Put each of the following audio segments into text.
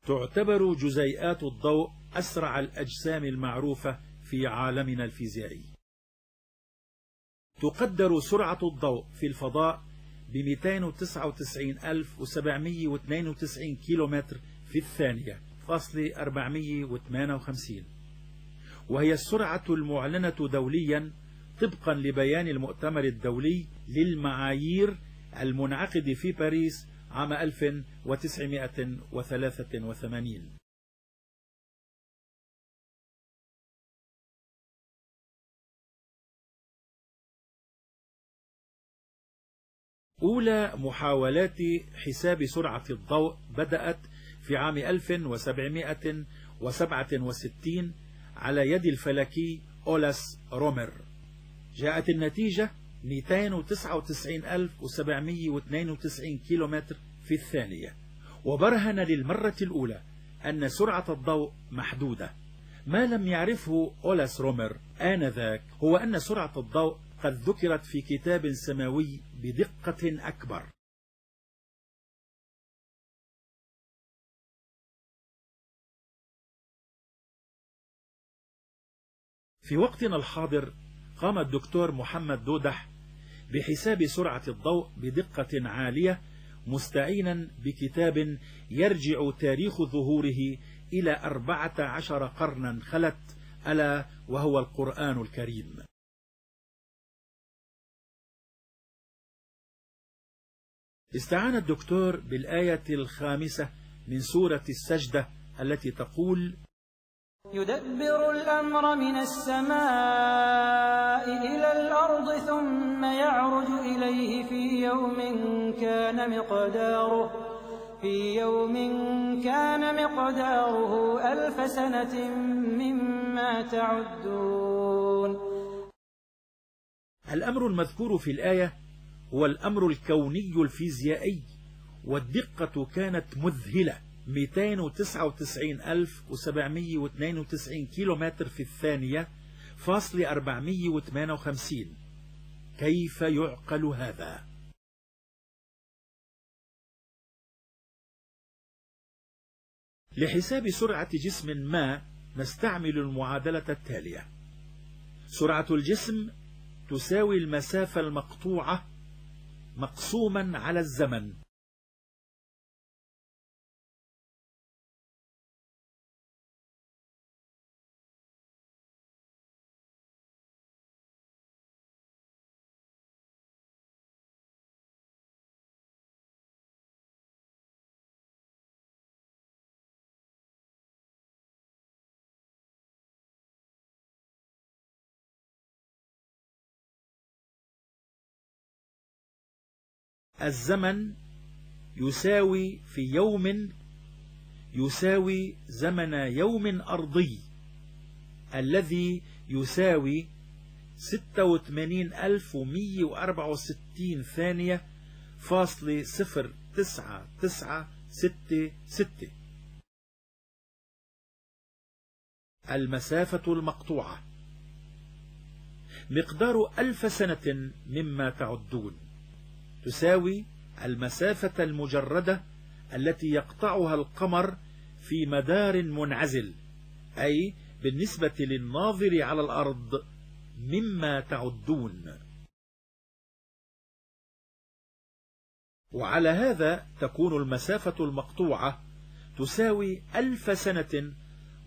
تعتبر جزيئات الضوء أسرع الأجسام المعروفة في عالمنا الفيزيائي. تقدر سرعة الضوء في الفضاء ب 299792 كيلومتر في الثانية فاصل 458، وهي السرعة المعلنة دوليا طبقا لبيان المؤتمر الدولي للمعايير المنعقد في باريس عام 1983. أولى محاولات حساب سرعة الضوء بدأت في عام 1767 على يد الفلكي أولاس رومر. جاءت النتيجة 299792 كيلومتر في الثانية، وبرهن للمرة الأولى أن سرعة الضوء محدودة. ما لم يعرفه أولاس رومر آنذاك هو أن سرعة الضوء قد ذكرت في كتاب سماوي بدقة أكبر. في وقتنا الحاضر قام الدكتور محمد دودح بحساب سرعة الضوء بدقة عالية مستعينا بكتاب يرجع تاريخ ظهوره إلى 14 قرنا خلت، ألا وهو القرآن الكريم. استعان الدكتور بالآية 5 من سورة السجدة التي تقول: يدبر الأمر من السماء إلى الأرض ثم يعرج إليه في يوم كان مقداره 1000 سنة مما تعدون. الأمر المذكور في الآية هو الأمر الكوني الفيزيائي، والدقة كانت مذهلة، 299792 كيلومتر في الثانية فاصل 458. كيف يعقل هذا؟ لحساب سرعة جسم ما نستعمل المعادلة التالية: سرعة الجسم تساوي المسافة المقطوعة مقسوما على الزمن. الزمن يساوي في يوم يساوي زمن يوم أرضي الذي يساوي 86164 ثانية فاصل 09966. المسافة المقطوعة مقدار 1000 سنة مما تعدون تساوي المسافة المجردة التي يقطعها القمر في مدار منعزل، أي بالنسبة للناظر على الأرض مما تعدون. وعلى هذا تكون المسافة المقطوعة تساوي 1000 سنة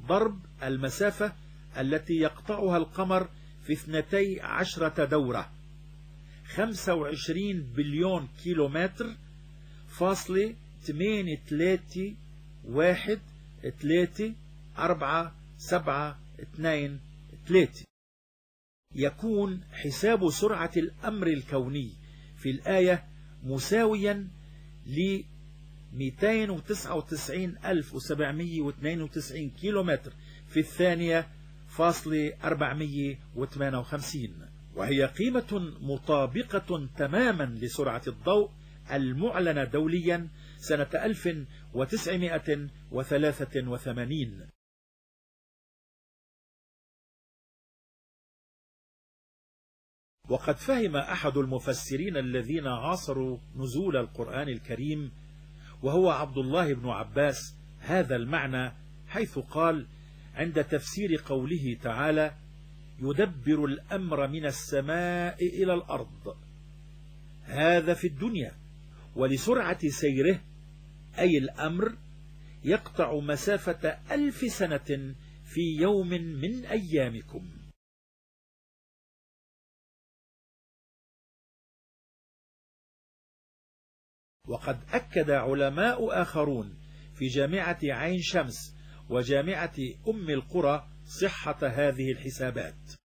ضرب المسافة التي يقطعها القمر في 12 دورة، 25 بليون كيلومتر فاصلة 8 3 1 3 4 7 2 3. يكون حساب سرعة الأمر الكوني في الآية مساويا ل 299792 كيلومتر في الثانية فاصلة 458، وهي قيمة مطابقة تماما لسرعة الضوء المعلنة دوليا سنة 1983. وقد فهم أحد المفسرين الذين عاصروا نزول القرآن الكريم وهو عبد الله بن عباس هذا المعنى حيث قال عند تفسير قوله تعالى: يدبر الأمر من السماء إلى الأرض، هذا في الدنيا، ولسرعة سيره أي الأمر يقطع مسافة 1000 سنة في يوم من أيامكم. وقد أكد علماء آخرون في جامعة عين شمس وجامعة أم القرى صحة هذه الحسابات.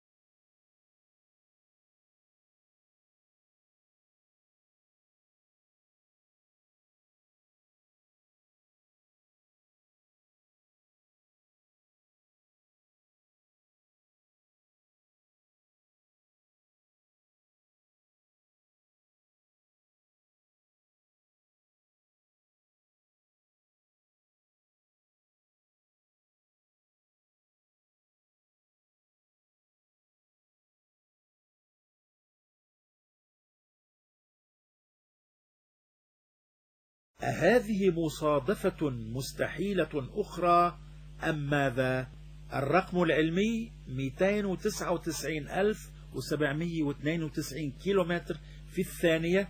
أهذه مصادفة مستحيلة أخرى أم ماذا؟ الرقم العلمي 299792 كيلومتر في الثانية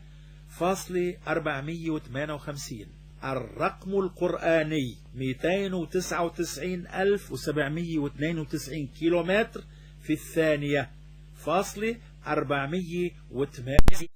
فاصلة 458. الرقم القرآني 299792 كيلومتر في الثانية فاصلة 408.